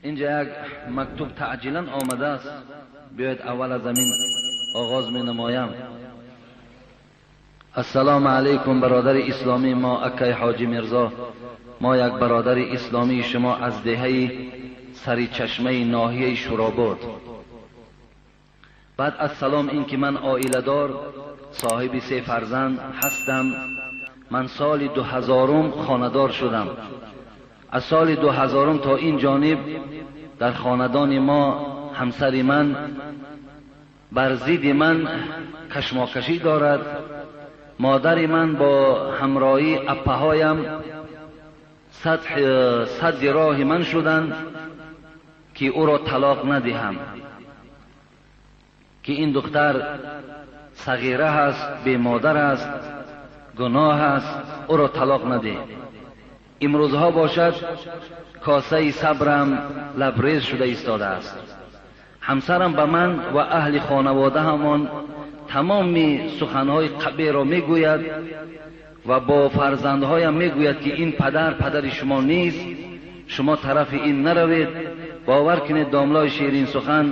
Инҷа як мактуб таъҷилан омадааст. Биёед аввал аз ҳамин оғоз менамоям. Ассалому алайкум бародари исломии мо акай Ҳоҷӣ Мирзо. Мо як бародари исломии шумо аз деҳаи Саричашмаи ноҳияи Шӯробод. Баъд аз салом ин ки ман оиладор, соҳиби се фарзанд ҳастам. Ман соли 2000 хонадор шудам. Аз соли 2000 то ин ҷониб дар хонадони мо ҳамсари ман бар зидди ман кашмокашӣ дорад. Модари ман бо ҳамроҳии аппаҳоям садди роҳи ман шуданд ки ӯро талоқ надиҳам, ки ин духтар сағира аст, бемодар аст, гуноҳ аст, ӯро талоқ надиҳ. Имрӯзҳо бошад косаи сабрам лабрез шуда истодааст. Ҳамсарам ба ман ва аҳли хонаводаҳамон тамоми суханҳои қабеҳро мегӯяд ва бо фарзандҳоям мегӯяд ки ин падар падари шумо нест, шумо тарафи ин наравед. Бовар кунед домлои ширин сухан,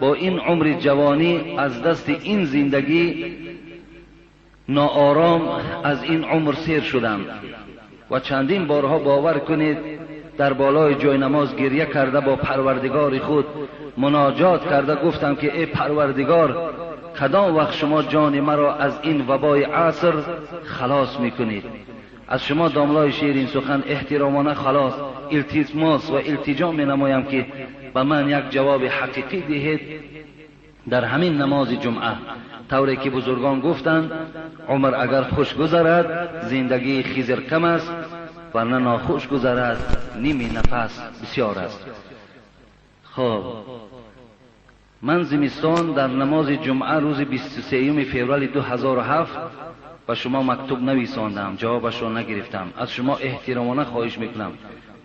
бо ин умри ҷавонӣ аз дасти ин зиндагӣ ноором аз ин умр сер шудам ва чандин борҳо бовар кунед дар болои ҷойнамоз гиря карда бо парвардигори худ муноҷот карда гуфтам ки эй парвардигор, кадом вақт шумо ҷони маро аз ин вабои аср халос мекунед? Аз шумо домлои ширин сухан эҳтиромона халос илтимос ва илтиҷо менамоям ки ба ман як ҷавоби ҳақиқӣ диҳед дар ҳамин намози ҷумъа. Тавре ки бузургон гуфтанд, умр агар хуш гузарад зиндагии хизр кам аст, варна нохуш гузарад ними нафас бисёр аст. Хоб, ман зимистон дар намози ҷумъа рӯзи 23 феврали 2007 ба шумо мактуб нависондам, ҷавобашро нагирифтам. Аз шумо эҳтиромона хоҳиш мекунам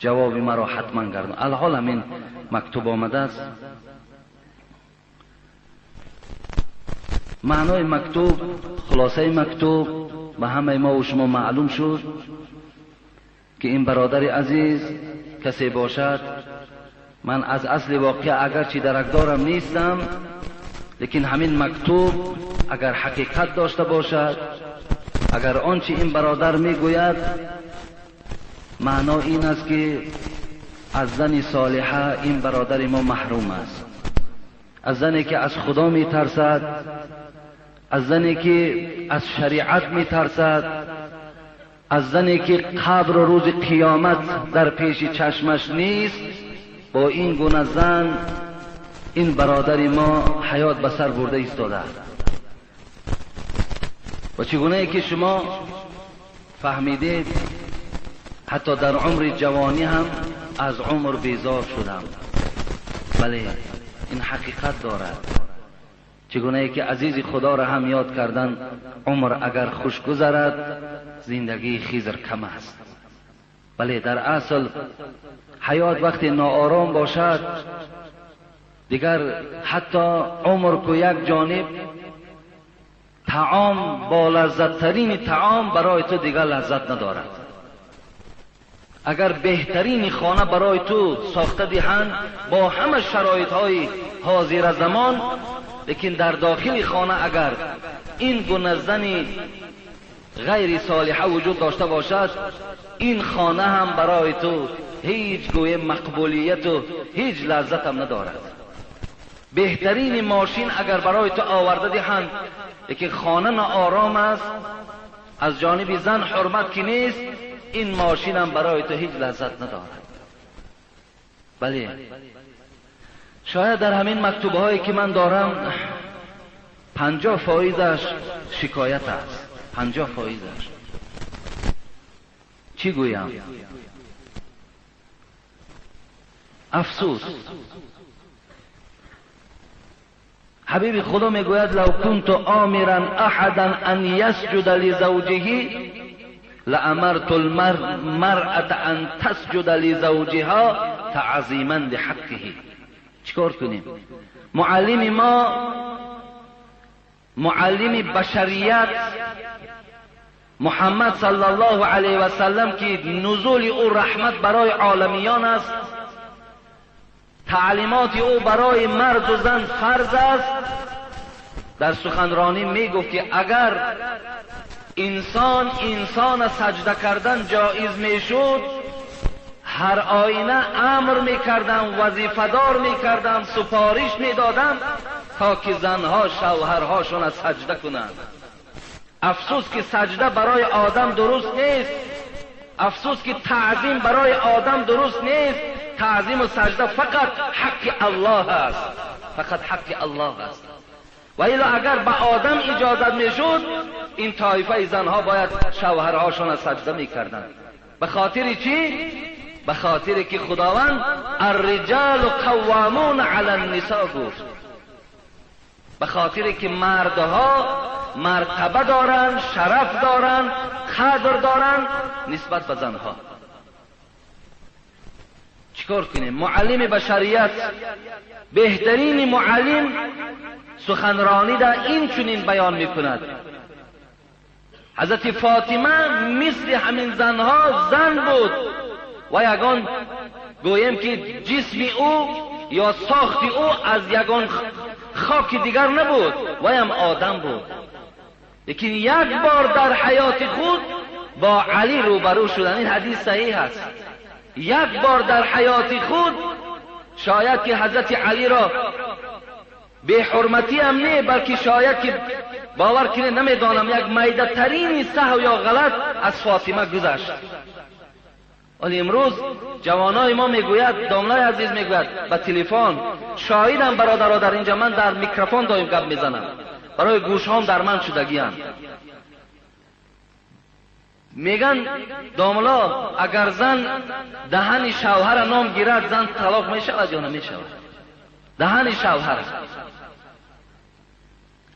ҷавоби маро ҳатман гардон. Алҳол ҳамин мактуб омадааст. Маънои мактуб, хулосаи мактуб ба ҳамаи мо ва шумо маълум шуд ки ин бародари азиз касе бошад, ман аз асли воқеа агарчи даракдорам нестам, лекин ҳамин мактуб агар ҳақиқат дошта бошад, агар он чи ин бародар мегӯяд, маъно ин аст ки аз зани солиҳа ин бародари мо маҳрум аст, аз зане ки аз худо метарсад, аз зане ки аз шариат метарсад, аз зане ки қабр рӯзи қиёмат дар пеши чашмаш нест. Бо ин гуна зан ин бародари мо ҳаёт ба сар бурда истодааст. Ва чӣ гунае ки шумо фаҳмидед, ҳатто дар умри ҷавонӣ ҳам аз умр безор шудам. Бале, ин ҳақиқат дорад. Чӣ гунае ки азизи худоро ҳам ёд кардан, умр агар хуш гузарад зиндагии хизр кам аст. Бале, дар асл ҳаёт вақте ноором бошад, дигар ҳатто умр ку як ҷониб, таом бо лаззаттарини таом барои ту дигар лаззат надорад. Агар беҳтарини хона барои ту сохта диҳанд бо ҳама шароитҳои ҳозира замон, лекин дар дохили хона агар ин гуна зани ғайри солиҳа вуҷуд дошта бошад, ин хона ҳам барои ту ҳеҷ гӯе мақбулияту ҳеҷ лаззатам надорад. Беҳтарини мошин агар барои ту оварда диҳанд, лекин хона ноором аст, аз ҷониби зан ҳурмат ки нест, ин мошинам барои ту ҳеҷ лаззат надорад. Бале, шояд дар ҳамин мактубҳое ки ман дорам 50% шикоят аст. 50%. Чӣ гӯям? Афсӯс. Ҳабиби худо мегӯяд: лав кунту омиран аҳадан ан ясҷуда лизавҷиҳи лаамарту лмаръата ан тасҷуда лизавҷиҳа таъзиман лиҳаққиҳи. Чӣ кор кунем? Муаллими мо, муаллими башарият Муҳаммад саллаллоҳу алайҳи васаллам ки нузули ӯ раҳмат барои оламиён аст, تعلیمات او برای مرد و زن فرض است. در سخنرانی میگفت که اگر انسان انسان سجده کردن جایز میشد، هر آینه امر میکردم، وظیفه دار میکردم، سپارش میدادم تا که زنها شوهرهاشون سجده کنند. افسوس که سجده برای آدم درست نیست، افسوس که تعظیم برای آدم درست نیست. تعظیم و سجده فقط حق الله است، فقط حق الله است. و الا اگر به آدم اجازت میشد، این طایفه زنها باید شوهرهاشون سجده میکردند. به خاطر چی؟ به خاطر که خداوند الرجال قوامون علی النساء گفت. به خاطر که مردها مرتبه دارند، شرف دارند، قدر دارند نسبت به زنها. چیکار کنیم؟ معلم بشریت، بهترین معلم، سخنرانی در این چنین بیان میکند. حضرت فاطمه مثل همین زنها زن بود و یگان گویم که جسم او یا ساخت او از یگان خاک دیگر نبود و هم آدم بود. لیکن یک بار در حیات خود با علی روبرو شدن. این حدیث صحیح است. یک بار در حیات خود، شاید که حضرت علی را به حرمتی هم نه، بلکه شاید که باور کنه نمیدانم یک میده ترین سهو یا غلط از فاطمه گذشت. ولی امروز جوانای ما میگوید، داملای عزیز میگوید به تلفن، شاهدم برادرها در اینجا، من در میکروفون دایم گپ میزنم، برای گوشهام در من شدگی. میگن داملا اگر زن دهن شوهر نام گیرد، زن طلاق میشود یا نمیشود؟ دهن شوهر.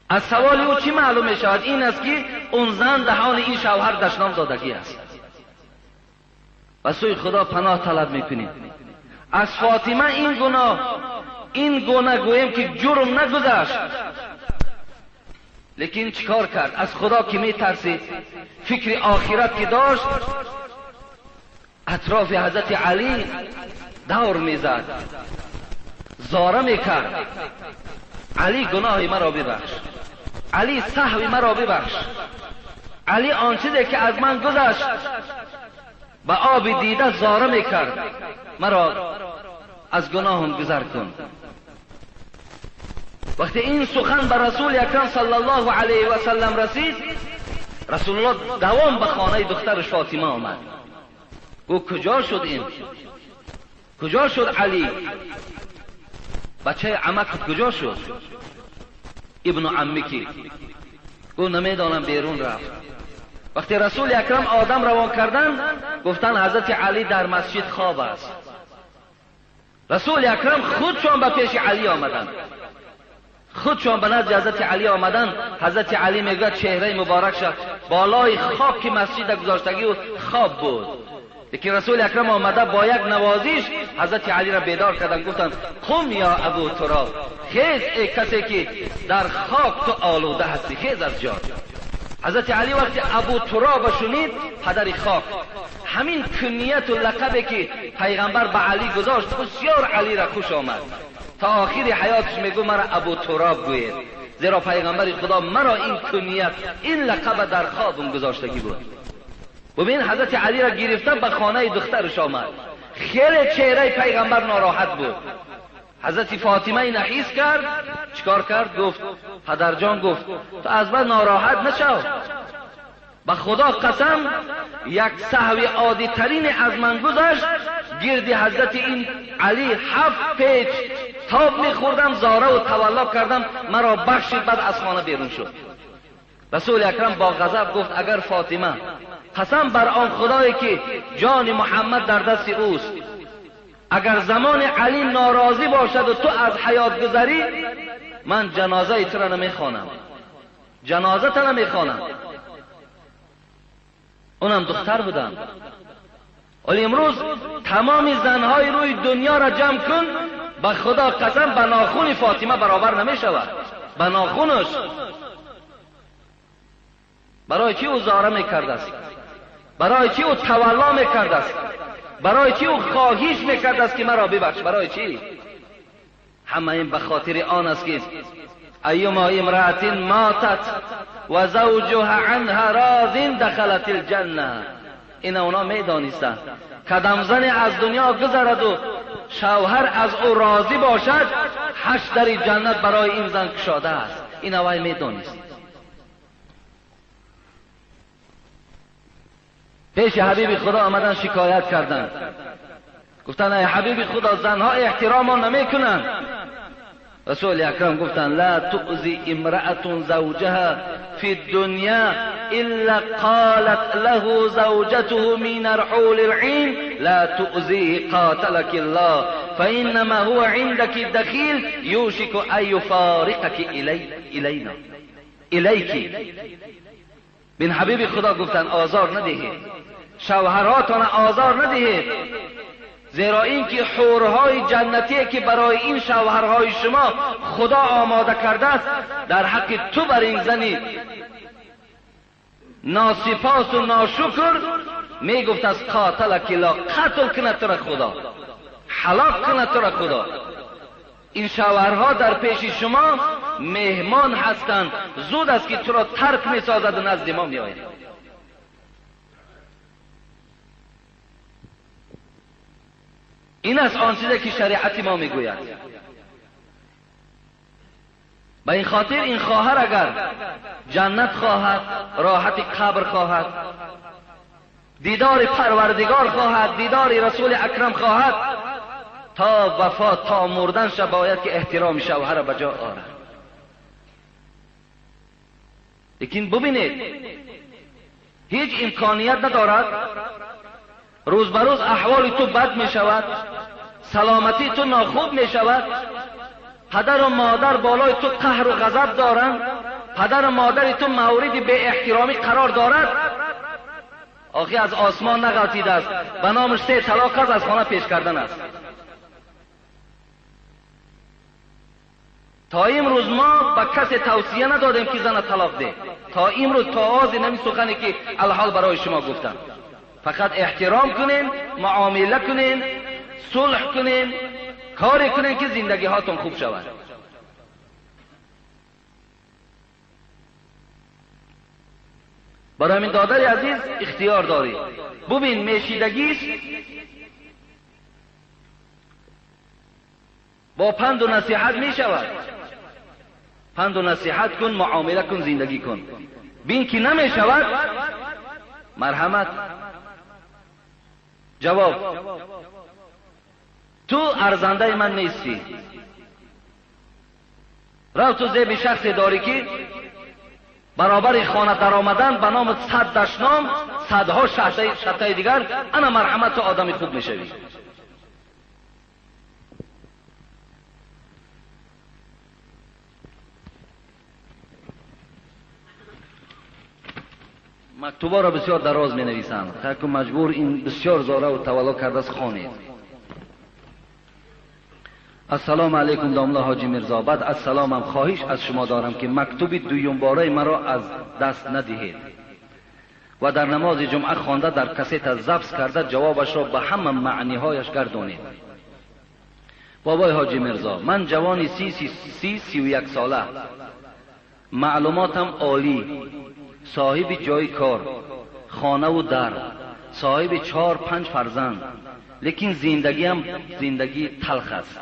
از سوال او چی معلوم میشود؟ این است که اون زن دهان این شوهر دشنام دادگی است. و سوی خدا پناه طلب میکنیم. از فاطمه این گناه، این گناه گویم که جرم نگذشت، لیکن چیکار کرد؟ از خدا که میترسید، فکر آخرت که داشت، اطراف حضرت علی دور میزد، زاره میکرد، علی گناه مرا ببخش، علی سهو مرا ببخش، علی آن چیزی که از من گذشت به آب دیده زاره میکرد، مرا از گناهم گذر کن. وقتی این سخن به رسول اکرم صلی الله علیه و سلم رسید، رسول الله دوام به خانه دخترش فاطمه آمد. گفت کجا شد این؟ کجا شد علی؟ بچه عمک کجا شد؟ ابن عمکی. گفت نمیدانم، بیرون رفت. وقتی رسول اکرم آدم روان کردن، گفتن حضرت علی در مسجد خواب است. رسول اکرم خودشان به پیش علی آمدند، خودشان به نزد حضرت علی آمدن. حضرت علی میگوید چهره مبارک شد بالای خاک مسجد گذاشتگی و خواب بود. یکی رسول اکرم آمده با یک نوازش حضرت علی را بیدار کردن، گفتند قم یا ابو تراب، خیز ای کسی که در خاک تو آلوده هستی، خیز از جا. حضرت علی وقتی ابو تراب شنید، پدر خاک، همین کنیت و لقبی که پیغمبر به علی گذاشت بسیار علی را خوش آمد. تا آخر حیاتش میگو مرا ابو تراب گوید، زیرا پیغمبر خدا مرا این کنیت، این لقب در خوابم گذاشتگی بود. ببین حضرت علی را گرفتن به خانه دخترش آمد. خیلی چهره پیغمبر ناراحت بود. حضرت فاطمه این حس کرد، چیکار کرد؟ گفت پدرجان، گفت تو از من ناراحت نشو، به خدا قسم یک سهو عادی ترین از من گذشت، گرد حضرت این علی 7 پیچ تاب میخوردم، زاره و تولا کردم، مرا بخشید. بعد از خانه بیرون شد. رسول اکرم با غضب گفت اگر فاطمه، قسم بر آن خدایی که جان محمد در دست اوست، اگر زمان علی ناراضی باشد و تو از حیات گذری، من جنازه تو را نمیخوانم، جنازه تو نمیخوانم. اونم دختر بودم. ولی امروز تمام زنهای روی دنیا را جمع کن، به خدا قسم به ناخون فاطمه برابر نمی شود، به ناخونش. برای چی او زاره میکرد است؟ برای چی او تولا میکرد است؟ برای چی او خواهش میکرد است که مرا ببخش؟ برای چی؟ همه این به خاطر آن است که ایما امرأة ماتت و زوجها عنها راض دخلت الجنه. این اونا میدانستند کدام زن از دنیا گذرد و شوهر از او راضی باشد، 8 در جنت برای این زن کشاده است. این اوای میدانست. پیش حبیب خدا آمدن شکایت کردند، گفتند ای حبیب خدا، زنها احترام نمیکنند. رسول اکرم گفتند لا تؤذی امرأة زوجها فی الدنیا الا قالت له زوجته من الحور العین لا تؤذیه قاتلك الله فانما هو عندك دخیل یوشک ان یفارقك الینا الیک. بین حبیب خدا گفتند آزار ندهید، شوهراتان آزار ندهید، زیرا اینکه حورهای جنتی که برای این شوهرهای شما خدا آماده کرده است، در حق تو بر این زنی ناسپاس و ناشکر میگفت از قاتلک الله، قتل کند تو را خدا، هلاک کند تو را خدا. این شوهرها در پیش شما مهمان هستند، زود است که تو را ترک میسازد و نزد ما میآید. این است آن چیزی که شریعت ما میگوید. به این خاطر این خواهر اگر جنت خواهد، راحت قبر خواهد، دیدار پروردگار خواهد، دیدار رسول اکرم خواهد، تا وفات تا مردن شب باید که احترام شوهر به جا آرد. لیکن ببینید هیچ امکانیت ندارد، روز به روز احوال تو بد می شود، سلامتی تو ناخوب می شود، پدر و مادر بالای تو قهر و غضب دارند، پدر و مادر تو مورد بی احترامی قرار دارد. آخی از آسمان نغلطیده است، به نامش 3 طلاق از خانه پیش کردن است. تا امروز ما به کسی توصیه ندادیم که زن طلاق ده، تا امروز تا آز نمی سخنی که الحال برای شما گفتم. فقط احترام کنین، معامله کنین، صلح کنین، کاری کنین که زندگی هاتون خوب شود. برای همین دادر عزیز اختیار داری، ببین میشیدگیست، با پند و نصیحت می شود. پند و نصیحت کن، معامله کن، زندگی کن. بین که نمی شود، مرحمت. جواب: تو ارزنده من نیستی. رو تو زیب شخصی داری که برابر خانه در آمدن به نام 100 دشنام، صدها شته دیگر، انا مرحمت تو آدمی خوب میشوی. مکتوبا را بسیار دراز می نویسند، که مجبور این بسیار زاره و تولا کرده است. خوانید. السلام علیکم داملا حاجی میرزا، بعد از سلامم خواهش از شما دارم که مکتوب دویم باره مرا از دست ندهید و در نماز جمعه خوانده در کسیت ضبط کرده جوابش را به همه معنیهایش گردانید. بابای حاجی میرزا، من جوانی 31 ساله، معلوماتم عالی، صاحب جای کار، خانه و در، صاحب 4-5 فرزند، لیکن زندگیم زندگی تلخ است.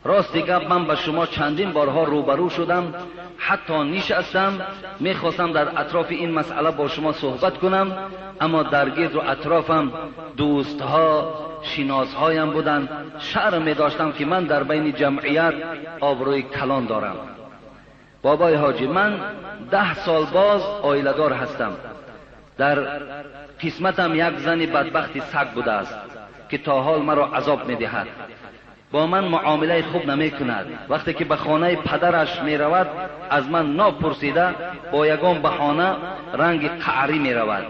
راست گپ من به شما چندین بارها روبرو شدم، حتی نشستم، میخواستم در اطراف این مسئله با شما صحبت کنم، اما در گرد و اطرافم دوستها، شناسهایم بودند، شرم میداشتم که من در بین جمعیت آبروی کلان دارم. بابای حاجی، من 10 سال باز عایله‌دار هستم. در قسمتم یک زن بدبخت سگ بوده است که تا حال مرا عذاب میدهد. با من معامله خوب نمی کند. وقتی که به خانه پدرش می رود از من ناپرسیده با یگان بهانه رنگ قعری می رود.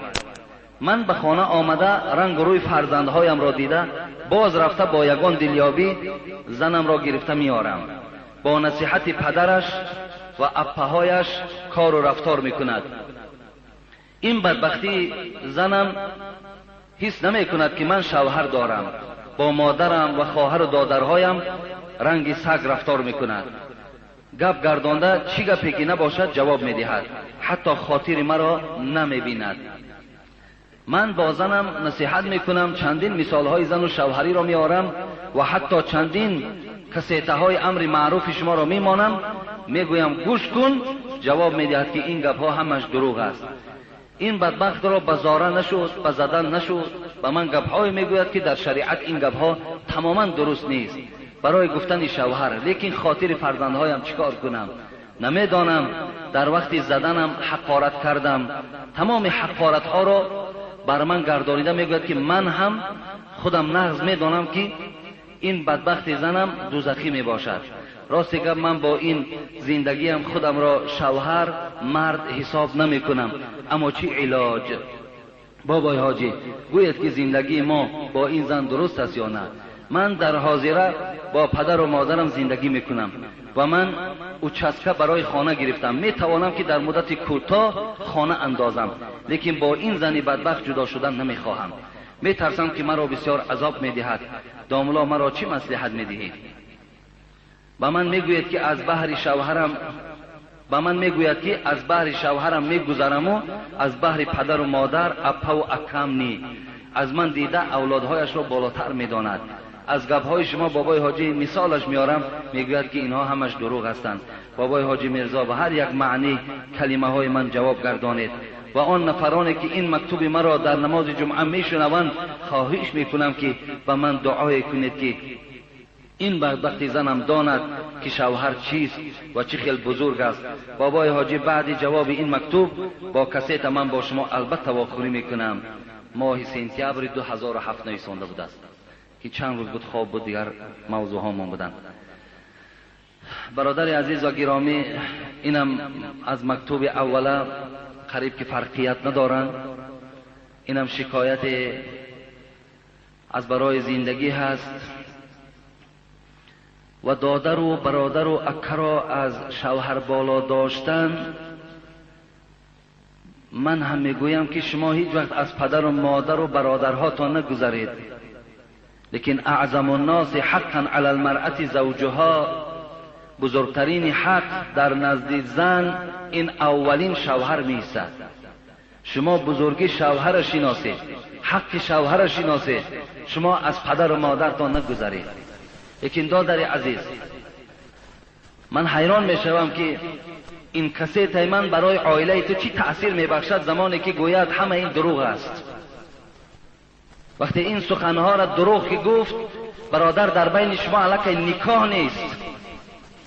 من به خانه آمده رنگ روی فرزندهایم را دیده باز رفته با یگان دلیابی زنم را گرفته می آرم. با نصیحت پدرش و اپهایش کار و رفتار می کند. این بدبختی زنم حس نمی کند که من شوهر دارم. با مادرم و خواهر و دادرهایم رنگ سگ رفتار میکند. گپ گردانده چی گپی که نباشد جواب میدهد، حتی خاطر مرا نمیبیند. من با زنم نصیحت میکنم، چندین مثالهای زن و شوهری را میآورم و حتی چندین کسیته های امر معروف شما را میمانم، میگویم گوش کن، جواب میدهد که این گپ ها همش دروغ است. این بدبخت را به زاره نشد، به زدن نشد، به من گپ های میگوید که در شریعت این گپ ها تماما درست نیست برای گفتن شوهر، لیکن خاطر فرزندهایم چیکار کنم؟ نمیدانم. در وقتی زدنم حقارت کردم، تمام حقارت ها را بر من گردانیده میگوید که من هم خودم نغز میدانم که این بدبخت زنم دوزخی میباشد. راست گپ من با این زندگیم خودم را شوهر مرد حساب نمی کنم، اما چی علاج؟ بابای حاجی گوید که زندگی ما با این زن درست است یا نه؟ من در حاضره با پدر و مادرم زندگی میکنم و من اوچسکه برای خانه گرفتم، میتوانم که در مدت کوتاه خانه اندازم، لیکن با این زنی بدبخت جدا شدن نمیخواهم. میترسم که مرا بسیار عذاب میدهد. داملا مرا چی مصلحت میدهی؟ به من میگوید که از بحر شوهرم، به من میگوید که از بحر شوهرم میگذرم و از بحر پدر و مادر اپا و اکم نی. از من دیده اولادهایش را بالاتر میداند. از گپهای شما بابای حاجی مثالش میارم، میگوید که اینها همش دروغ هستند. بابای حاجی میرزا به هر یک معنی کلمه های من جواب گردانید و آن نفرانی که این مکتوب مرا در نماز جمعه میشنوند خواهش میکنم که به من دعای کنید که این بدبخت زنم داند که شوهر چیست و چه خیلی بزرگ است. بابای حاجی بعد جواب این مکتوب با کسیت من با شما البته واخوری میکنم. ماه سپتامبر 2007 نویسانده بوده است که چند روز بود خواب بود، دیگر موضوع ها من بودند. برادر عزیز و گرامی، اینم از مکتوب اوله قریب که فرقیت ندارند. اینم شکایت از برای زندگی هست و دادر و برادر و اکرا از شوهر بالا داشتن. من هم میگویم که شما هیچ وقت از پدر و مادر و برادرها تا نگذرید، لیکن اعظم الناس حقا علی المرأة زوجها، بزرگترین حق در نزد زن این اولین شوهر میسد. شما بزرگی شوهر شناسید، حق شوهر شناسید، شما از پدر و مادرتان نگذرید. لیکن دادر عزیز، من حیران میشوم که این کسی من برای عائله تو چی تأثیر میبخشد زمانی که گوید همه این دروغ است. وقتی این سخنها را دروغ که گفت، برادر در بین شما علاقه نکاح نیست،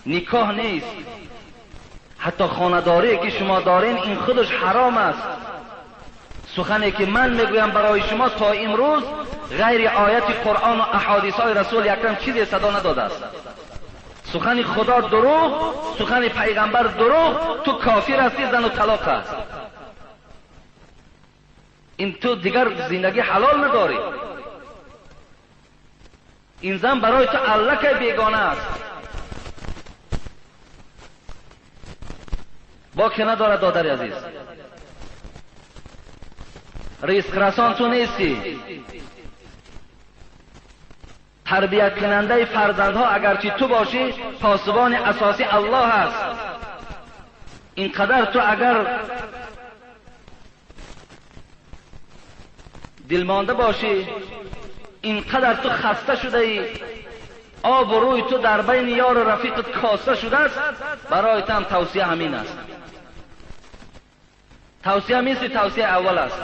نکاح نیست. حتی خانه‌داری که شما دارین این خودش حرام است. سخنی که من میگویم برای شما تا امروز غیر آیت قرآن و احادیث های رسول اکرم چیزی صدا نداده است. سخن خدا دروغ، سخن پیغمبر دروغ، تو کافر هستی، زن و طلاق است. این تو دیگر زندگی حلال نداری. این زن برای تو الکه بیگانه است، با که ندارد. دادر عزیز، ریسک رسان تو نیستی، تربیت کننده فرزندها اگرچه تو باشی، پاسبان اساسی الله است. اینقدر تو اگر دلمانده باشی، اینقدر تو خسته شده ای، آب و روی تو در بین یار و رفیقت کاسته شده است، برای تو هم توصیه همین است. توصیه مثل توصیه اول است.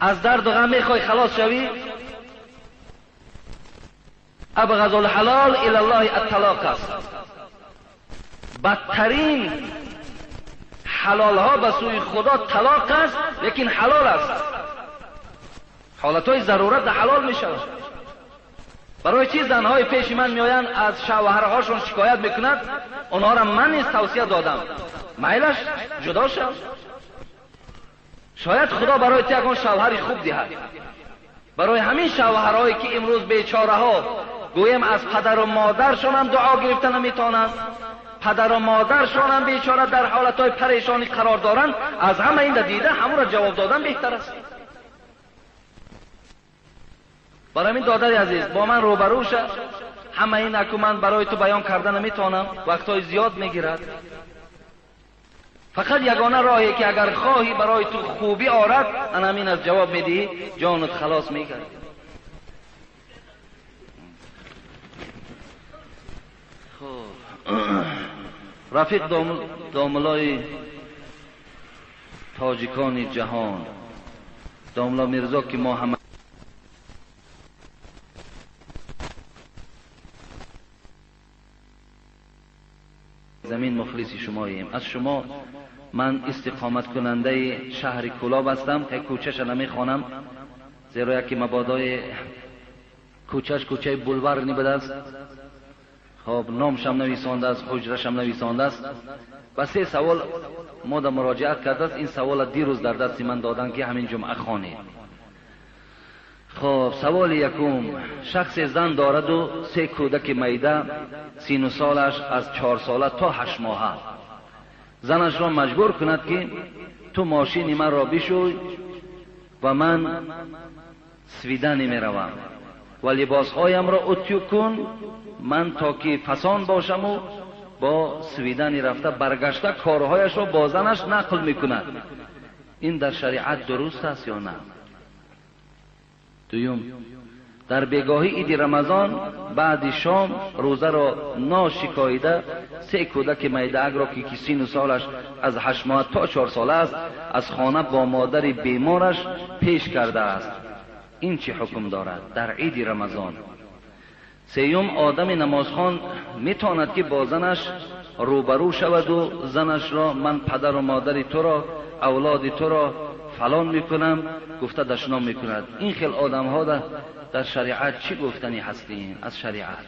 از درد و غم میخوای خلاص شوی، ابغض الحلال الی الله الطلاق است. بدترین حلال ها به سوی خدا طلاق است، لیکن حلال است. حالتهای ضرورت در حلال می شود. برای چی زنهای پیش من میآیند از شوهرهاشون شکایت میکنند؟ اونها را من نیز توصیه دادم، میلش جدا شد. شاید خدا برای تو یکان شوهری خوب دهد. برای همین شوهرهایی که امروز بیچاره ها گویم از پدر و مادرشان هم دعا گرفتن نمیتونند، پدر و مادرشان هم بیچاره در حالتهای پریشانی قرار دارند، از همه این دیده همون را جواب دادن بهتر است. Барои ҳамин додари азиз, бо ман рӯбарӯ ша. Ҳама ин аку ман барои ту баён карда наметавонам, вақтҳои зиёд мегирад. Фақат ягона роҳе ки агар хоҳӣ барои ту хубӣ орад, ана ҳамин аз ҷавоб медиҳӣ, ҷонат халос мегардад. Хуб, рафиқ домулои тоҷикони ҷаҳон, домуло Мирзо, ки мо ҳама замин мухлиси шумоем. Аз шумо ман истиқоматкунандаи шаҳри Кӯлоб ҳастам, ки кӯчаша намехонам, зеро яке мабодои кӯчаш кӯчаи булварни будааст. Хоб, номшам нависондааст, ҳуҷрашам нависондааст. Ва се савол мо да муроҷиат кардааст. Ин савола дирӯз дар дасти ман доданд, ки ҳамин ҷумъа хонед. Хоб, саволи якум: шахсе зан дораду се кӯдаки майда, сину солаш аз 4 сола то 8 моҳа. Занашро маҷбур кунад, ки ту мошини манро бишӯй ва ман свидани меравам ва либосҳоямро утюг кун, ман то ки фасон бошаму бо свидани рафта баргашта корҳояшро бо занаш нақл мекунад. Ин дар шариат дуруст аст ё на? Дуюм, дар бегоҳи иди Рамазон баъди шом рӯзаро ношикоида се кӯдаки майдаакро, ки сину солаш аз 8 моҳ то 4 сола аст, аз хона бо модари бемораш пеш кардааст. Ин чӣ ҳукм дорад дар иди Рамазон? Сеюм, одами намозхон метавонад, ки бо занаш рӯбарӯ шаваду занашро ман падару модари туро, авлоди туро фалон мекунам гуфта дашном мекунад. Ин хел одамҳо дар шариат чӣ гуфтанӣ ҳастем аз шариат?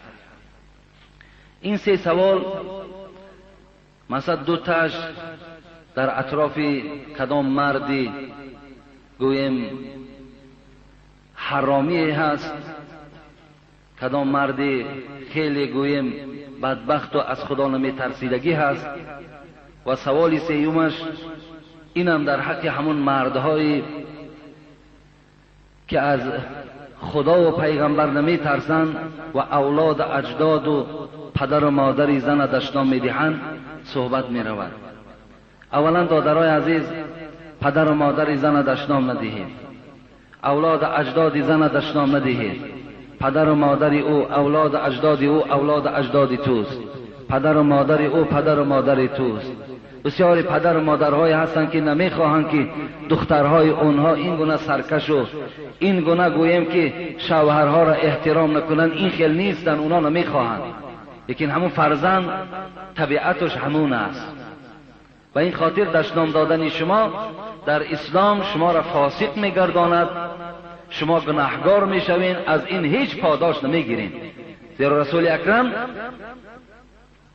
Ин се савол масалан дуташ дар атрофи кадом марди гӯем ҳаромие ҳаст, кадом марди хеле гӯем бадбахту аз худо наметарсидагӣ ҳаст. Ва саволи сеюмаш инам дар ҳаққи ҳамун мардҳое ки аз худо ва пайғамбар наметарсанд ва авлоду аҷдоду падару модари зана дашном медиҳанд суҳбат меравад. Аввалан додарои азиз, падару модари зана дашном надиҳед, авлоду аҷдоди зана дашном надиҳед. Падару модари ӯ авлоду аҷдоди ӯ авлоду аҷдоди туст, падару модари ӯ падару модари туст. Бисёри падару модарҳое ҳастанд, ки намехоҳанд, ки духтарҳои онҳо ин гуна саркашу ин гуна гӯем ки шавҳарҳоро эҳтиром накунанд. Ин хел нестанд, онҳо намехоҳанд, лекин ҳамун фарзанд табиаташ ҳамун аст. Ба ин хотир дашном додани шумо дар ислом шуморо фосиқ мегардонад, шумо гунаҳгор мешавед, аз ин ҳеҷ подош намегиред. Зеро Расули Акрам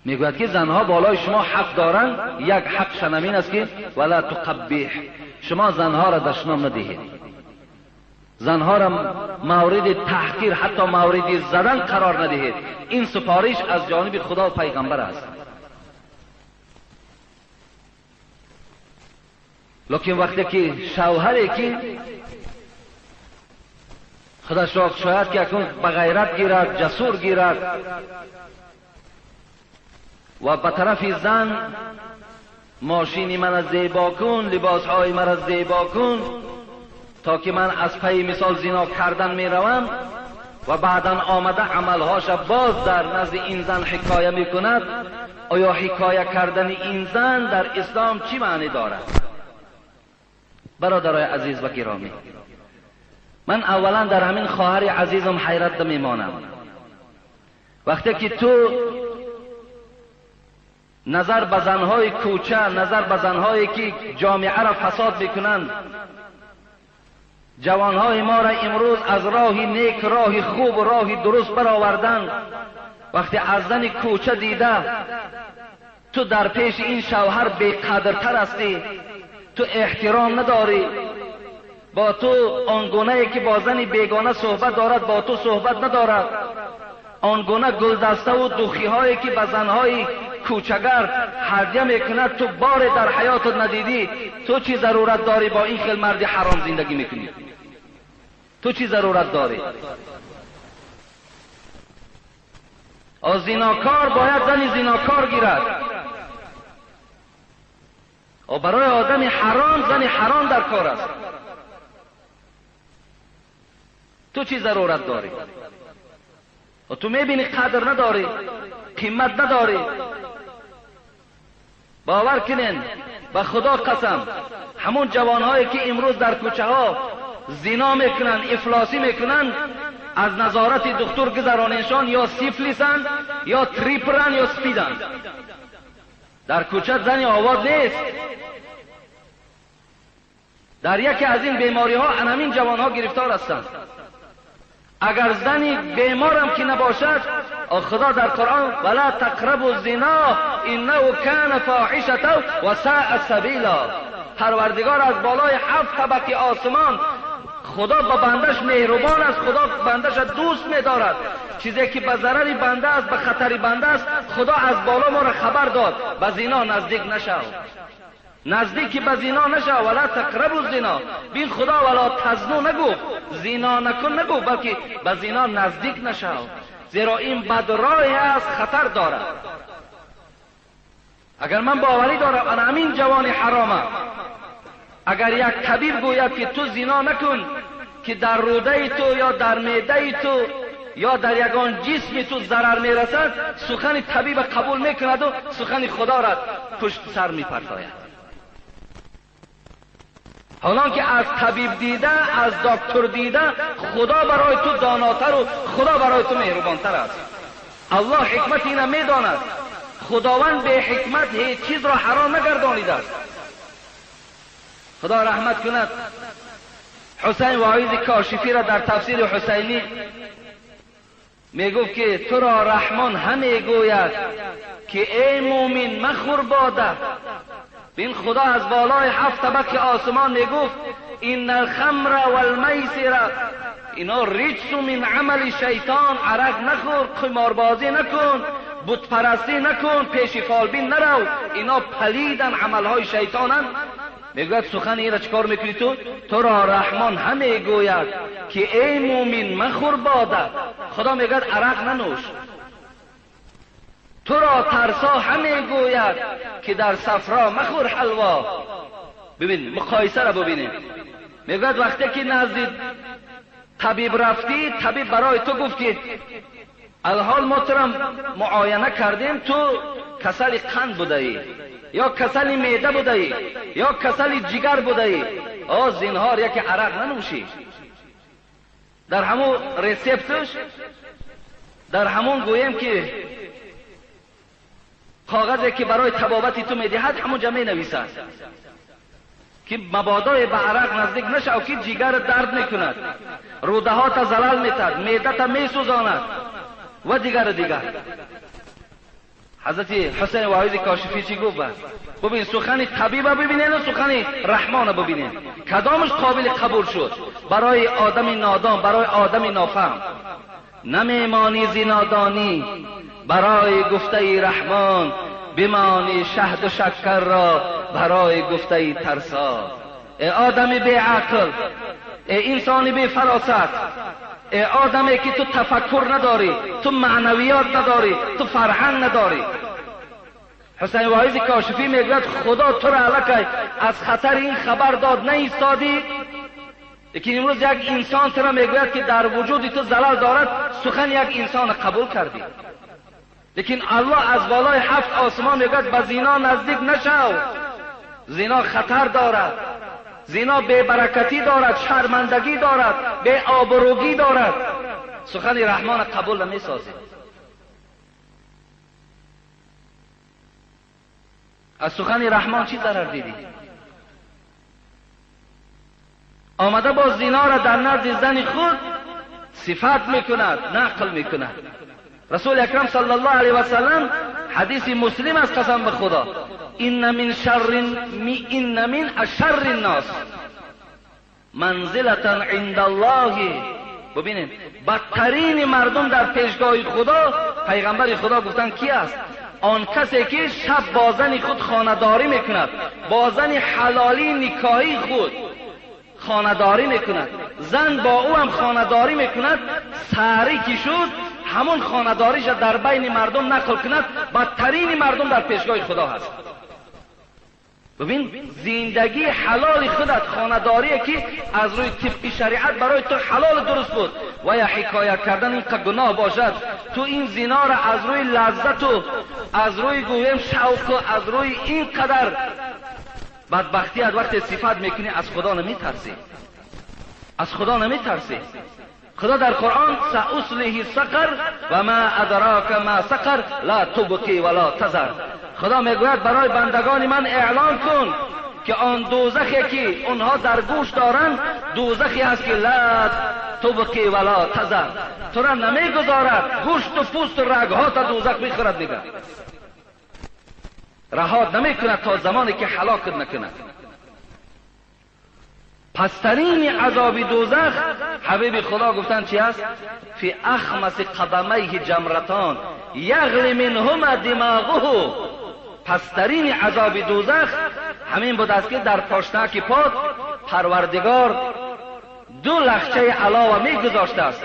мегӯяд, ки занҳо болои шумо ҳақ доранд, як ҳақшан ҳамин аст, ки вала туқаббиҳ, шумо занҳоро дашном надиҳед, занҳоро мавриди таҳқир ҳатто мавриди задан қарор надиҳед. Ин супориш аз ҷониби худо ва пайғамбар аст. Лекин вақте ки шавҳаре ки худашро шояд ки акнун ба ғайрат гирад, ҷасур гирад ва ба тарафи зан мошини мана зебо кун, либосҳои мара зебо кун, то ки ман аз пайи мисол зино кардан меравам, ва баъдан омада амалҳоша боз дар назди ин зан ҳикоя мекунад. Оё ҳикоя кардани ин зан дар ислом чӣ маъне дорад? Бародарои азиз ва гиромӣ, ман аввалан дар ҳамин хоҳари азизам ҳайрат мемонам. Вақте ки ту назар ба занҳои кӯча, назар ба занҳое ки ҷомеаро фасод мекунанд, ҷавонҳои моро имрӯз аз роҳи нек, роҳи хуб, роҳи дуруст бароварданд, вақте аз зани кӯча дида ту дар пеши ин шавҳар беқадртар ҳастӣ, ту эҳтиром надорӣ, бо ту он гунае ки бо зани бегона суҳбат дорад бо ту суҳбат надорад, он гуна гулдаставу духиҳое ки ба занҳои кӯчагар ҳадя мекунад ту боре дар ҳаётат надидӣ, ту чӣ зарурат дорӣ бо ин хел марди ҳаром зиндагӣ мекунӣ? تو چی ضرورت داری؟ زیناکار باید زن زیناکار گیرد. و برای آدم حرام زن حرام در کار است. تو چی ضرورت داری؟ و تو میبینی قدر نداری، قیمت نداری. باور کنین به خدا قسم، همون جوانهایی که امروز در کوچه ها زنا میکنن، افلاسی میکنن، از نظارت دکتر گذرانشان یا سیفلیسن یا تریپرن یا سپیدن. در کوچه زنی آواز نیست. در یکی از این بیماری ها همین جوان ها گرفتار هستند. اگر زنی بیمارم که نباشد، خدا در قرآن ولا تقربوا الزنا انه کان فاحشة و ساء سبیلا. پروردگار از بالای 7 طبقه آسمان، خدا به بندش مهربان است، خدا بندش دوست می‌دارد. چیزی که به ضرر بنده است، به خطر بنده است، خدا از بالا ما را خبر داد به زنا نزدیک نشو، نزدیک به زنا نشو، ولا تقربوا الزنا. بین خدا ولا تزنو نگفت، زنا نکن نگفت، بلکه به زنا نزدیک نشو، زیرا این بد راه است، خطر دارد. اگر من باوری دارم انا همین جوان حرامه، اگر یک طبیب گوید که تو زنا نکن که در روده تو یا در معده تو یا در یگان جسم تو ضرر میرسد، سخن طبیب قبول میکند و سخن خدا را پشت سر میپرتاید. حالان که از طبیب دیده، از دکتر دیده، خدا برای تو داناتر و خدا برای تو مهربانتر است. الله حکمت اینه میداند. خداوند به حکمت هیچ چیز را حرام نگردانیده است. خدا رحمت کند حسین واعظ کاشفی را در تفسیر حسینی میگفت که تو را رحمان همی گوید که ای مومن مخور باده. بین خدا از بالای 7 طبق آسمان میگفت ان الخمر والمیسر اینا رجس من عمل شیطان. عرق نخور، قماربازی نکن، بت پرستی نکن، پیش فالبین نرو، اینا پلیدن، عملهای شیطانن. میگوید سخن این را چکار میکنی تو؟ تو را رحمان همی گوید که ای مومن مخور باده. خدا میگوید عرق ننوش. تو را ترسا همی گوید که در صفرا مخور حلوا. ببین مقایسه را ببینیم. میگوید وقتی که نزد طبیب رفتی، طبیب برای تو گفت که الحال ما تو را معاینه کردیم، تو کسل قند بوده ای، یا کسل معده بوده ای، یا کسل جگر بوده ای، زینهار یکی عرق ننوشی. در همون رسپتش، در همون گویم که کاغذی که برای طبابت تو میدهد همونجا می نویسد که مبادای به عرق نزدیک نشو که جگر درد میکند، روده ها تا زلال میتد، معده تا میسوزاند و دیگر دیگر. حضرت حسین واعظ کاشفی چی گفت؟ ببین سخن طبیب ببینین و سخن رحمان ببینین، کدامش قابل قبول شد برای آدم نادان، برای آدم نافهم؟ نمیمانی زی نادانی برای گفته رحمان، بمانی شهد و شکر را برای گفته ترسا. ای آدم بی عقل، ای انسان بی فراست، ای آدمی که تو تفکر نداری، تو معنویات نداری، تو فرهنگ نداری. حسین واعظ کاشفی میگوید خدا تو را الکی از خطر این خبر داد نایستادی، لیکن امروز یک انسان تو را میگوید که در وجود تو زلال دارد، سخن یک انسان قبول کردی. لیکن الله از بالای 7 آسمان میگوید به زنا نزدیک نشو، زنا خطر دارد، زنا بی‌برکتی دارد، شرمندگی دارد، بی آبروگی دارد. سخن رحمان قبول نمیسازی. از سخن رحمان چی ضرر دیدی؟ آمده با زنا را در نزد زن خود صفت میکند، نقل میکند. رسول اکرم صلی الله علیه و سلم حدیث مسلم است، قسم به خدا، ان من شر ان من اشر الناس منزلة عند الله. ببینید بدترین مردم در پیشگاه خدا، پیغمبر خدا گفتن کی است؟ آن کسی که شب با زن خود خانه‌داری میکند، با زن حلالی نکاحی خود خانه‌داری میکند، زن با او هم خانه‌داری میکند، سری که شد همون خانه‌داریش در بین مردم نقل کند، بدترین مردم در پیشگاه خدا هست. ببین زندگی حلال خودت، خانه‌داری که از روی طبق شریعت برای تو حلال درست بود و یا حکایت کردن این که گناه باشد، تو این زنا را از روی لذت و از روی گویم شوق و از روی این قدر بدبختی از وقت صفت میکنی، از خدا نمیترسی، از خدا نمیترسی. خدا در قرآن سأصلیه سقر و ما ادراک ما سقر لا تبقی ولا تذر. خدا میگوید برای بندگان من اعلان کن که آن دوزخی که آنها در گوش دارند دوزخی است که لا تبقی ولا تذر، تو را نمیگذارد، گوشت و پوست و رگها تا دوزخ میخورد، میگه رهات نمیکند تا زمانی که هلاکت نکند. پسترین عذاب دوزخ حبیب خدا گفتن چی است؟ فی اخمس قدمیه جمرتان یغلی منهما دماغه. پسترین عذاب دوزخ همین بود است که در پاشنک پاد پروردگار دو لخچه علاوه میگذاشته است،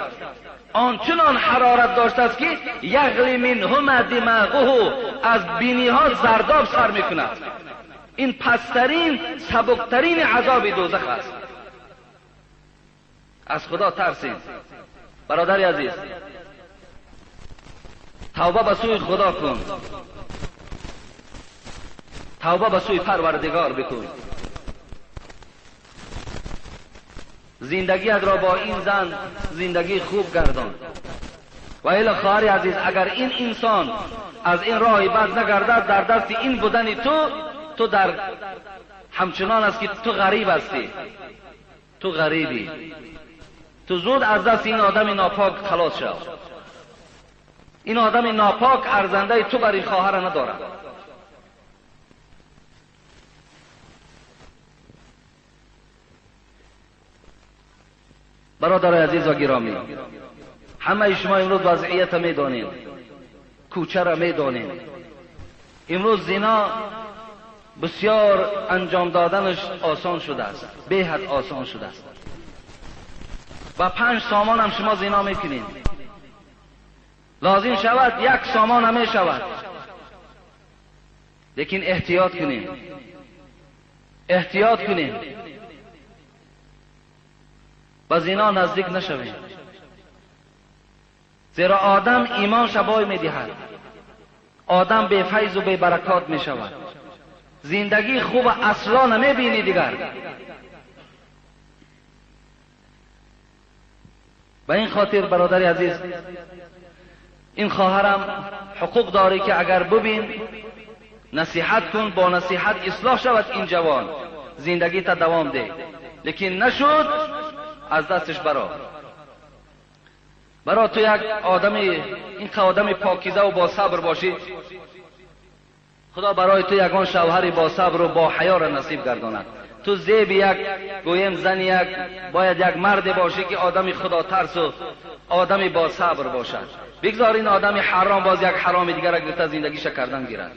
آنچنان حرارت داشته است که یغلی منهما دماغه، از بینی ها زرداب سر میکند. این پسترین سبکترین عذاب دوزخ است. از خدا ترسید برادر عزیز، توبه به سوی خدا کن، توبه به سوی پروردگار بکن. زندگیت را با این زن زندگی خوب گردان. و الا خواهر عزیز، اگر این انسان از این راه بد نگردد، در دست این بودن تو، تو در همچنان است که تو غریب هستی، تو غریبی، تو زود از دست این آدم ناپاک خلاص شو. این آدم ناپاک ارزنده تو بر این خواهر ندارد. برادر عزیز و گرامی، همه شما امروز وضعیت میدانید، کوچه را میدانید. امروز زنا بسیار انجام دادنش آسان شده است، به حد آسان شده است. و 5 سامان هم شما زنا میکنید، لازم شود 1 سامان هم میشود. لیکن احتیاط کنیم، احتیاط کنیم، با زنا نزدیک نشویم، زیرا آدم ایمان شبای میدهد، آدم بی فیض و بی برکات میشود، زندگی خوب اصلا نمیبینی دیگر. به این خاطر برادر عزیز، این خواهرم حقوق داری که اگر ببین نصیحت کن، با نصیحت اصلاح شود این جوان، زندگی تا دوام ده. لیکن نشد از دستش برا. برا تو یک آدم، این آدم پاکیزه و با صبر باشی، خدا برای تو یگان شوهری با صبر و با حیا را نصیب گرداند. تو زیب یک گویم زن یک باید یک مرد باشی که آدمی خدا ترس و آدمی با صبر باشد. بگذار این آدمی حرام باز یک حرام دیگر را گرفته زندگیش کردن گیرد.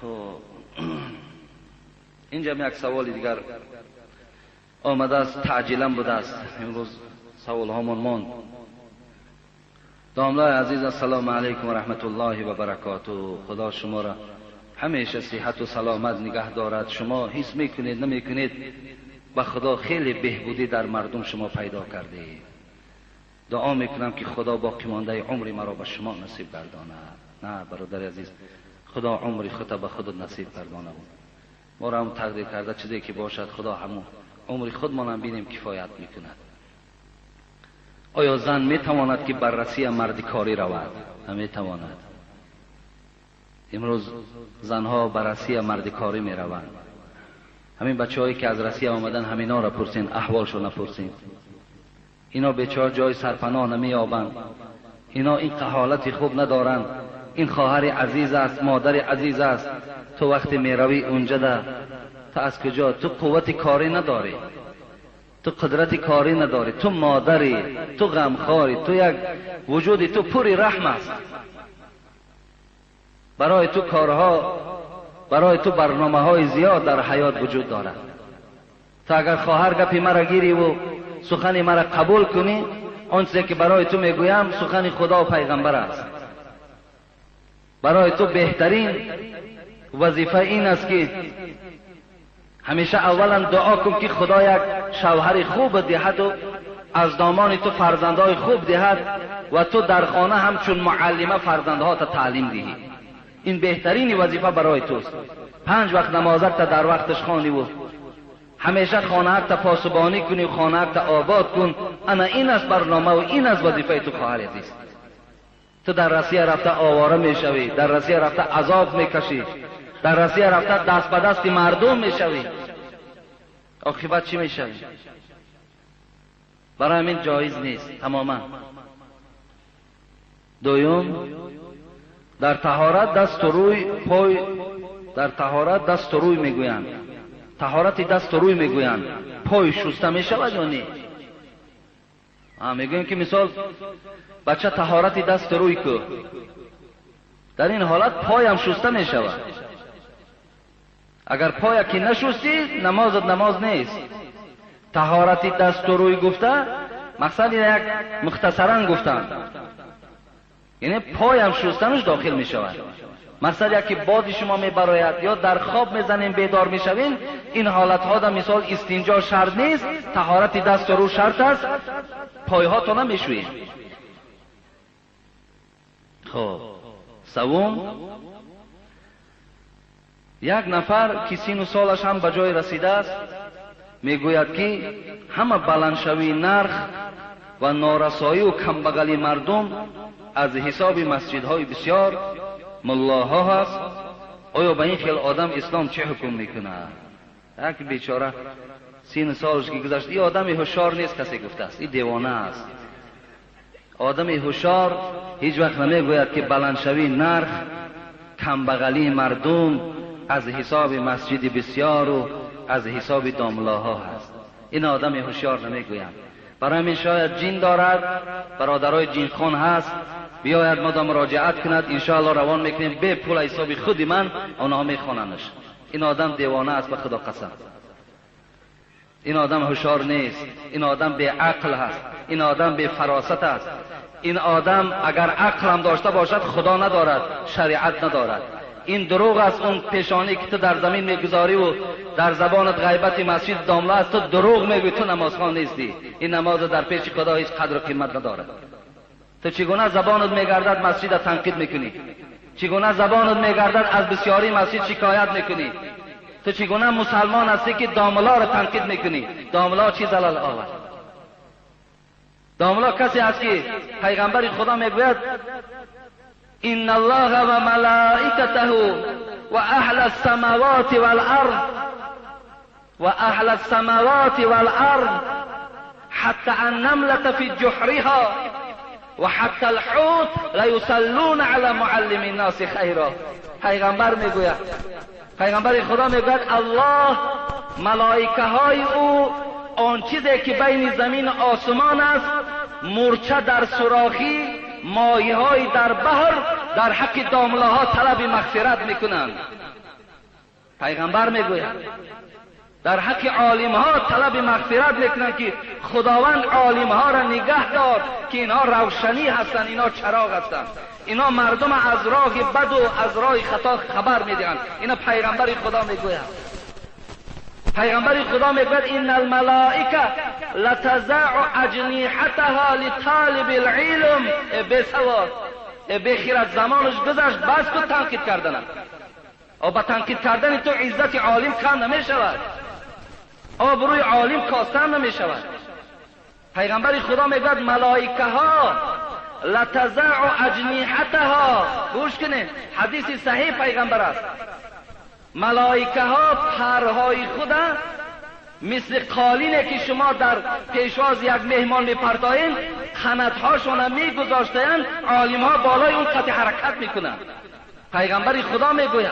خب اینجا یک سوال دیگر آمده است، تعجیلا بوده است، امروز سوال هامون ماند. داملای عزیز، السلام علیکم و رحمت الله و برکاته. خدا شما را همیشه صحت و سلامت نگه دارد. شما حس میکنید نمیکنید، به خدا خیلی بهبودی در مردم شما پیدا کرده. دعا میکنم که خدا باقی مانده عمری مرا به شما نصیب گرداند. نه برادر عزیز، خدا عمری خود به خود نصیب گردانه بود، ما را هم تقدیر کرده چیزی که باشد خدا همون عمری خودمان هم بینیم کفایت میکند. آیا زن میتواند که بررسی مرد کاری رود؟ نمیتواند. امروز زنها بررسی مرد کاری میروند. همین بچه هایی که از رسیه آمدن همینا را پرسین، احوالشو نپرسین. اینا بیچاره جای سرپناه نمییابند، اینا این حالت خوب ندارند. این خواهر عزیز است، مادر عزیز است. تو وقتی میروی اونجا ده، تو از کجا؟ تو قوت کاری نداری، تو قدرت کاری نداری، تو مادری، تو غمخواری، تو یک وجودی تو پوری رحم است. برای تو کارها، برای تو برنامه های زیاد در حیات وجود دارد. То агар хоҳар гапи маро гирӣ ву сухани маро қабул кунӣ, он чизе ки барои ту мегӯям сухани Худо ва пайғамбар аст. Барои ту беҳтарин вазифа ин аст ки ҳамеша аввалан дуо кун ки Худо як шавҳари хуб диҳад ва аз домони ту фарзандҳои хуб диҳад ва ту дар хона ҳамчун муаллима фарзандҳота таълим диҳӣ. Ин беҳтарини вазифа барои туст. 5 вақт намозатта дар вақташ хонӣ ва ҳамеша хонаатта посубонӣ кунӣ, хонаатта обод кун. Ана ин аст барнома ва ин аст вазифаи ту, хоҳари азиз. Ту дар Россия рафта овора мешавӣ, дар Россия рафта азоб мекашӣ, дар Россия рафта даст ба дасти мардум мешавӣ. Оқибат чӣ мешавӣ? Барои ҳамин ҷоиз нест тамоман. Дуюм, дар таҳорат дасту рӯй пой, дар таҳорат дасту рӯй мегӯянд. Таҳорати дасту рӯй мегӯянд. Пой шуста мешавад ё не? Мегӯем ки мисол бача таҳорати дасту рӯй ку, дар ин ҳолат поям шуста мешавад. Агар поя ки нашустӣ, намозат намоз нест. Таҳорати дасту рӯй гуфта мақсад як мухтасаран гуфтанд, яъне поям шустанаш дохил мешавад. Мақсад яке боди шумо мебарояд ё дар хоб мезанем бедор мешавем, ин ҳолатҳо да мисол истинҷо шарт нест, таҳорати дасту рӯ шарт аст, пойҳотона мешӯем. Хоб, севум, як нафар ки сину солаш ҳам ба ҷой расидааст мегӯяд ки ҳама баландшавии нарх ва норасоию камбағалии мардум аз ҳисоби масҷидҳои бисёр муллоҳо ҳаст. Оё ба ин хел одам ислом чӣ ҳукм мекунад? Як бечора сину солаш ки гузашт, ин одами ҳушёр нест, касе гуфтааст, ин девона аст. Одами ҳушёр ҳеҷ вақт намегӯяд ки баландшавии нарх, камбағалии мардум аз ҳисоби масҷиди бисёру аз ҳисоби домлаҳо ҳаст. Ин одами ҳушёр намегӯяд. Барои ҳамин шояд ҷин дорад, бародарои ҷинхон ҳаст, биёяд модам муроҷиат кунад, иншоалло равон мекунем бе пул ҳисоби худи ман, онҳо мехонанаш. Ин одам девона аст, ба Худо қасам. Ин одам ҳушёр нест, ин одам беақл ҳаст, ин одам бефаросат аст. Ин одам агар ақлам дошта бошад, Худо надорад, шариат надорад. Ин дурӯғ аст. Он пешонӣ ки ту дар замин мегузорӣ ва дар забонат ғайбати масҷид домла аст, ту дурӯғ мегӯӣ, ту намозхон нестӣ. Ин намоз дар пеши Худо ҳеҷ қадру қимат надорад. Ту чӣ гуна забонат мегардад масҷида танқид мекунӣ? Чӣ гуна забонат мегардад аз бисёрии масҷид шикоят мекунӣ? Ту чӣ гуна мусалмон ҳастӣ ки домларо танқид мекунӣ? Домла чӣ залал овард? Домла касе аст ки пайғамбари Худо мегӯяд: إن الله وملائكته وأهل السماوات والأرض وأهل السماوات والأرض حتى النملة في جحرها وحتى الحوت ليصلون على معلم الناس خيرا. پیغمبر میگوید، پیغمبر خدا میگوید الله، ملائکه های او، آن چیزی که بین زمین و آسمان است، مورچه در سوراخی، ماهی‌های در بحر، در حق داملاها طلب مغفرت میکنند. پیغمبر میگوید در حق عالمها طلب مغفرت میکنند که خداوند عالمها را نگه دار که اینها روشنی هستند، اینها چراغ هستند، اینها مردم از راه بد و از راه خطا خبر میدهند. اینا پیغمبر خدا میگوید. پیغمبر خدا میگوید ان الملائکه لتزع اجنحتها لطالب العلم. بسواد بخیرت، زمانش گذشت، بس تو تنقید کردنم. او با تنقید کردن تو عزت عالم کم نمیشود، آبروی عالم کاستن نمیشود. پیغمبر خدا میگوید ملائکه ها لتزع اجنحتها، گوش کنید حدیث صحیح پیغمبر است، ملائکه ها پرهای خود مثل قالینه که شما در پیشواز یک مهمان میپرتایین، قناتهاشون میگذاشتند، عالم ها بالای اون قطع حرکت میکنند. پیغمبر خدا میگوید،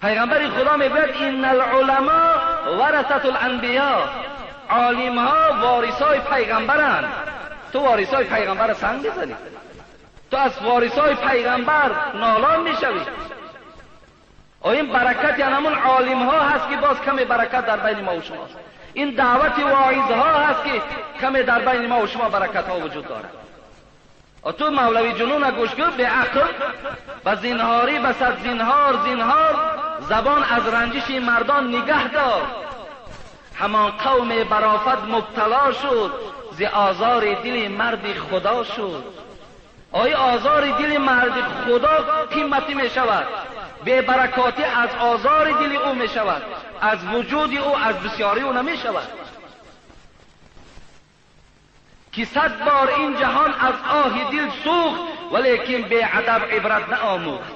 پیغمبر خدا میگوید ان العلماء ورثة الانبیاء، عالم ها وارثای پیغمبرند. تو وارثای پیغمبر سنگ میزنی، تو از وارثای پیغمبر نالان میشوی. این برکت یعنی همون عالم ها هست که باز کمی برکت در بین ما و شماست. این دعوت واعظ ها هست که کمی در بین ما و شما برکت ها وجود دارد. تو مولوی جنون گوش کن، به عقل و زینهاری و صد زینهار زینهار، زبان از رنجش مردان نگه دار. همان قوم برافت مبتلا شد، ز آزار دل مرد خدا شد. آیا آزار دل مرد خدا قیمتی می شود؟ به برکاتی از آزار دل او می شود، از وجود او، از بسیاری او نمی شود. که 100 بار این جهان از آه دل سوخت، ولیکن بی ادب عبرت نآموخت.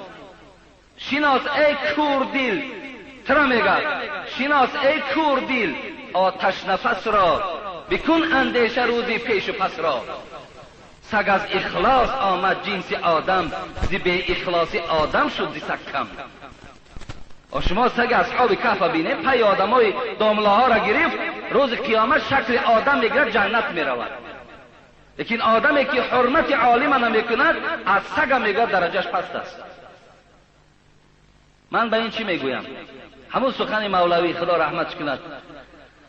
شناس ای کور دل، ترا میگه شناس ای کور دل آتش نفس را، بکن اندیشه روزی پیش و پس را. سگ از اخلاص آمد جنس آدم، ز بی اخلاصی آدم شد ز سگ کم. شما سگ اصحاب کهف بینه، پی آدمای داملاها را گرفت، روز قیامت شکل آدم میگیرد، جنت میرود. لیکن آدمی که حرمت عالم نمیکند از سگ میگه درجهش پست است. من به این چی میگویم؟ همون سخن مولوی خدا رحمتش کند،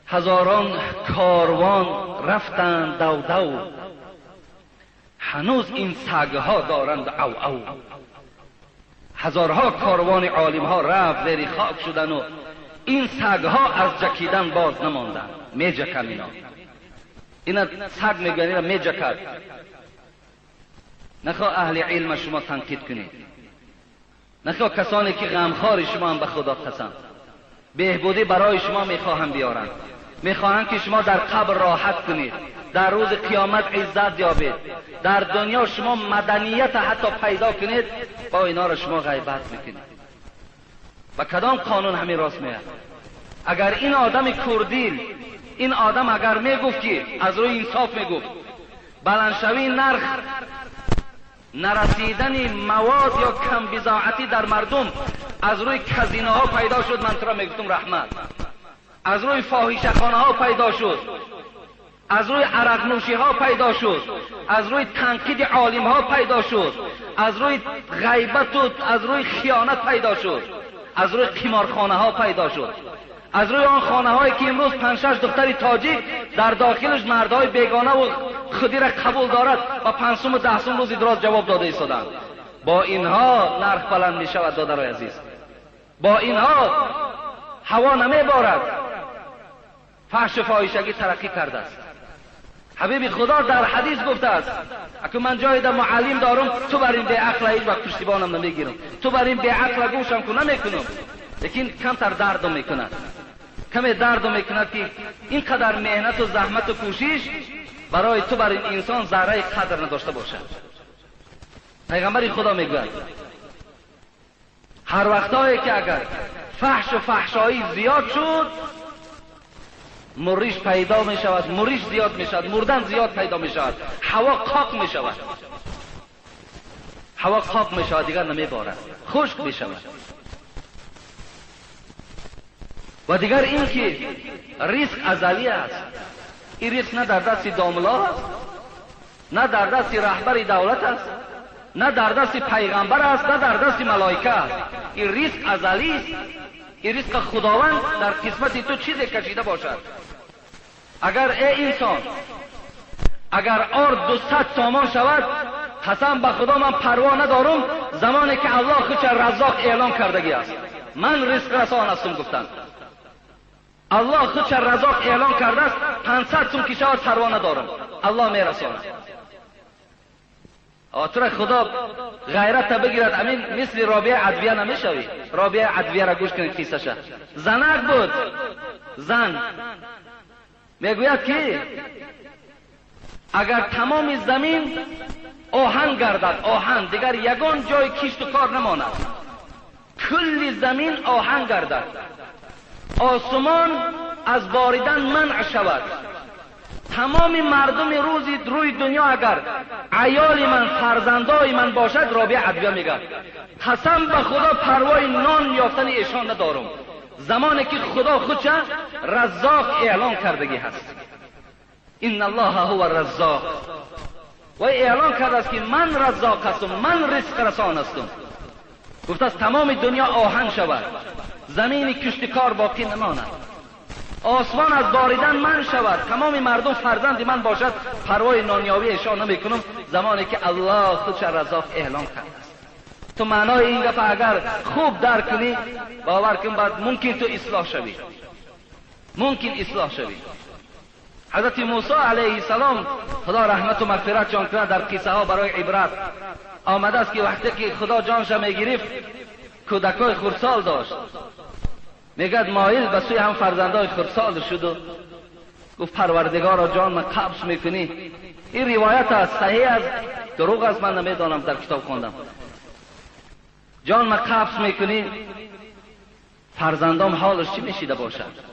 هزاران کاروان رفتند دو دو، هنوز این سگها دارند او او. هزارها کاروان عالمها رفت زیر خاک شدن و این سگها از جکیدن باز نماندند. میجکن اینا، اینا سگ میگن، اینا میجکد. نخواه اهل علم شما تنقید کنید، نخواه کسانی که غمخوار شما هم به خدا قسم بهبودی برای شما میخواهم بیارند، میخواهند که شما در قبر راحت کنید، در روز قیامت عزت یابید، در دنیا شما مدنیت حتی پیدا کنید، با اینا را شما غیبت میکنید. و کدام قانون همین راست میاد؟ اگر این آدم کردیل، این آدم اگر میگفت که از روی انصاف میگفت بلندشوی نرخ، نرسیدن مواد یا کم بضاعتی در مردم از روی کزینه ها پیدا شد، من تو را میگفتم رحمت. از روی فاحشه خانه ها پیدا شد، از روی عرق نوشی ها پیدا شد، از روی تنقید عالم ها پیدا شد، از روی غیبت و از روی خیانت پیدا شد، از روی قمارخانه ها پیدا شد، از روی آن خانه هایی که امروز 5-6 دختر تاجیک در داخلش مردهای بیگانه و خودی را قبول دارد و 5 و 10 روزی دراز جواب داده ایستادند. با اینها نرخ بلند می شود دادرای عزیز، با اینها هوا نمی بارد. فحش و فاحشگی ترقی کرده است. حبیب خدا در حدیث گفته است، اگه من جای در معلم دارم، تو بر این بی عقل هیچ وقت پشتیبانم نمیگیرم، تو بر این بی عقل گوشم کو نمیکنم، لیکن کمتر دردم میکند، کمی دردم میکند که اینقدر مهنت و زحمت و کوشش برای تو بر این انسان ذره قدر نداشته باشد. پیغمبر خدا میگوید هر وقتایی که اگر فحش و فحشایی زیاد شد، مریش پیدا می شود، مریش زیاد می شود، مردن زیاد پیدا می شود، هوا قاق می شود، هوا قاق می شود، دیگر نمی بارد، خشک می شود. و دیگر این که ریسک ازلی است. این ریسک نه در دست داملا است، نه در دست رهبر دولت است، نه در دست پیغمبر است، نه در دست ملائکه است. این ریسک ازلی است. این ریسک خداوند در قسمت تو چیزی کشیده باشد. اگر ای انسان، اگر آرد 200 سامان شود، قسم به خدا من پروا ندارم، زمانی که الله خودش رزاق اعلام کردگی است، من رزق رسان هستم گفتند. الله خودش رزاق اعلام کرده است، 500 سوم که شود پروا ندارم، الله میرساند. آتر خدا غیرت بگیرد. امین مثل رابعه عدویه نمیشوی. رابعه عدویه را گوش کنید قصه‌اش. زنک بود، زن میگوید که اگر تمام زمین آهن گردد، آهن دیگر یگان جای کشت و کار نماند، کل زمین آهن گردد، آسمان از باریدن منع شود، تمام مردم روزی روی دنیا اگر عیال من، فرزندای من باشد، رابعه عدویه میگه قسم به خدا پروای نان یافتن ایشان ندارم، زمانی که خدا خودش رزاق اعلان کردگی هست. ان الله هو الرزاق. و اعلان کرده است که من رزاق هستم، من رزق رسان هستم. گفت از تمام دنیا آهن شود، زمین کشتکار باقی نماند، آسمان از باریدن من شود، تمام مردم فرزند من باشد، پروای نانیاوی ایشان نمیکنم، زمانی که الله خودش رزاق اعلام کرده است. تو معنای این گپ اگر خوب درک کنی، باور کن بعد ممکن تو اصلاح شوی، ممکن اصلاح شوی. حضرت موسی علیه السلام خدا رحمت و مغفرت جان کنه، در قصه ها برای عبرت آمده است که وقتی که خدا جانش میگرفت کودکای خردسال داشت، میگد مایل به سوی هم فرزندای خردسال شد و گفت پروردگارا جان من قبض میکنی. این روایت است، صحیح است دروغ است من نمیدانم، در کتاب خواندم. جان من قبض میکنی، فرزندام حالش چی میشیده باشد؟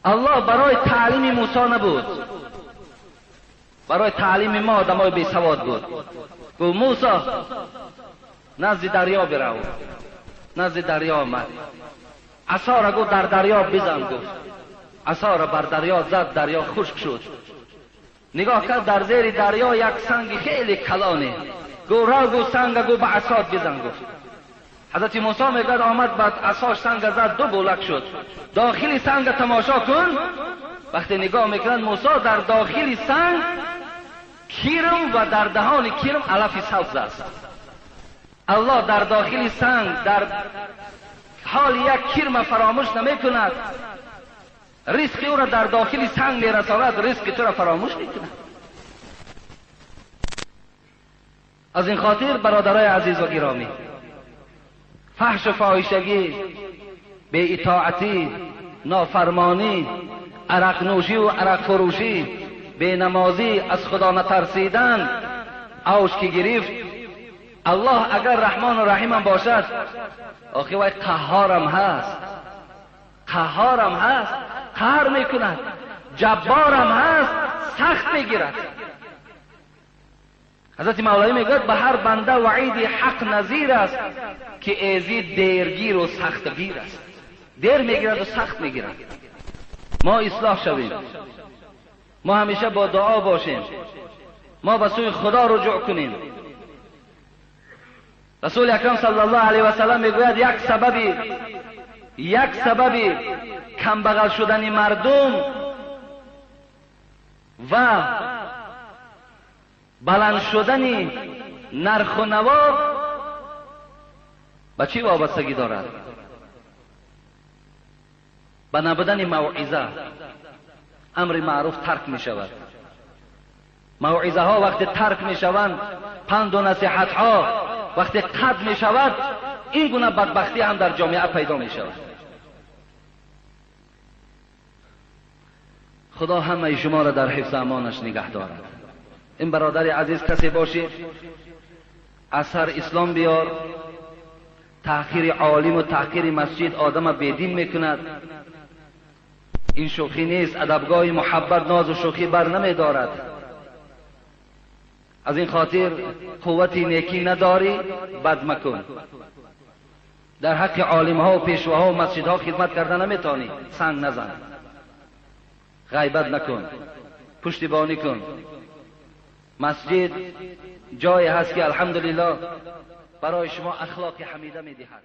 الله برای تعلیم موسی نبود، برای تعلیم ما آدمای بی سواد بود. گفت موسی نزد دریا برو. نزد دریا آمد، عصا را گفت در دریا بزن. گفت عصا را بر دریا زد، دریا خشک شد. نگاه کرد در زیر دریا یک سنگ خیلی کلانه. گفت را گفت سنگ گفت به عصا بزن. گفت حضرت موسی میگد آمد بعد عصاش سنگ زد، دو بولک شد. داخل سنگ تماشا کن. وقتی نگاه میکنند موسی در داخل سنگ کرم و در دهان کرم علف سبز است. الله در داخل سنگ در حال یک کرم فراموش نمیکند، رزق او را در داخل سنگ میرساند، رزق تو را فراموش میکند. از این خاطر برادرای عزیز و گرامی، فحش و فاحشگی، بی اطاعتی، نافرمانی، عرق نوشی و عرق فروشی، بی نمازی، از خدا نترسیدن، اوج که گرفت. الله اگر رحمان و رحیم هم باشد، آخه وای قهارم هست، قهارم هست، قهر میکند، جبارم هست، سخت میگیرد. حضرت مولوی میگوید به هر بنده وعید حق نظیر است که ایزی دیرگیر و سختگیر است. دیر میگیرد و سخت میگیرد. ما اصلاح شویم، ما همیشه با دعا باشیم، ما به سوی خدا رجوع کنیم. رسول اکرم صلی الله علیه و سلم میگوید یک سبب کمبغل شدن مردم و بلند شدن نرخ و نوا به چی وابستگی دارد؟ به نبودن موعظه. امر معروف ترک می شود. موعظه ها وقتی ترک می شوند، پند و نصیحت ها وقتی قطع می شود، این گونه بدبختی هم در جامعه پیدا می شود. خدا همه شما را در حفظ امانش نگه دارد. این برادر عزیز کسی باشید اثر اسلام بیار. تحقیر عالم و تحقیر مسجد آدم بیدین میکند. این شوخی نیست. ادبگاه محبت ناز و شوخی بر نمی دارد. از این خاطر قوت نیکی نداری بد مکن. در حق عالم ها و پیشواها و مسجدها خدمت کرده نمیتونی، سنگ نزن، غیبت نکن، پشتیبانی کن. مسجد جایی هست که الحمدلله برای شما اخلاق حمیده میدهد.